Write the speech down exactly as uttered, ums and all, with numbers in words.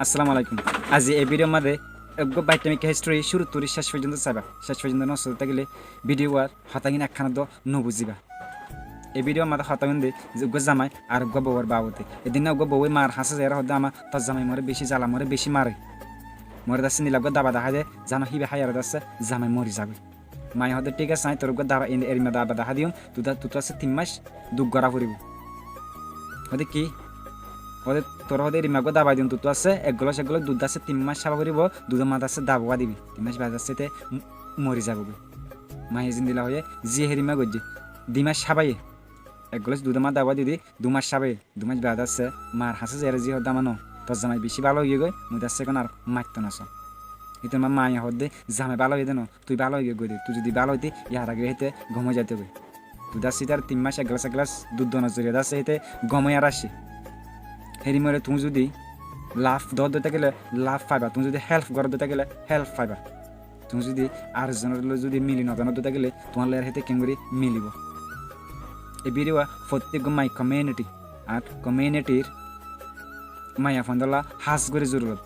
Assalamu alaikum. Aijja e video mazé eggúa baitamik histori cúru ttu céc foijjonto saiba. Céc foijjonto no sói tákile video ar hotágin ekkán dó no buzíba. E video mazé hotá hoiyé de eggúa zamai ar eggúa bouwar babote. Edinna eggúa bouwe mar hañsé zaiyóre hoódde, "Ama, tor zamai more beci zala, more beci mare. More dassé nila eggúa daba dahái de, zano híba háiyore dassé zamai mori zagói." Maiye hoódde, "Thík asé, aññí toré eggúa daba, erimma daba dahái diyum, tuttú assé tin mac duk gorá foribó." Hoódde ki? Hoódde, "Toré hoódde erimma eggúa daba diyum, tuttú assé ek gulás ek gulás dud dassé tin mac hába foribó, dudor mazé dassé daba dibi. Tin mac baade dassé te m-, mori zaibói." Maiye zendilla hoiyé, ziyé hérimma goijjé. Di mac hábaiye. Ek gulás dudor mazé daba didi, du mac hábaiye. Du mac baade dassé mar hañsé zaiyóre ziyé hoódde, "Ama no, tor zamai beci bála óigiyoi, mui dassé ehón ar maitto no saiyum." Híte maiye hoódde, "Zamai bála óiye de no, tui bála óigiyoi de, tui zodi bála óite yar age híte gom ói zaito goi." Tui dassé hítar tin mac ek gulás ek gulás dud donor zoriya dassé híte gom ói ar aiccé. Hérimma tuñí zodi laf dódde tákile laf faiba, tuñí zodi help goródde tákile help faiba. Tuñí zodi ar zonor loi zodi mili no zanódde tákile tuáñr loi ar híte kengori milibó. E video fottíggua maiya community ar communityr maiyafuaindólla hás gori zorurot.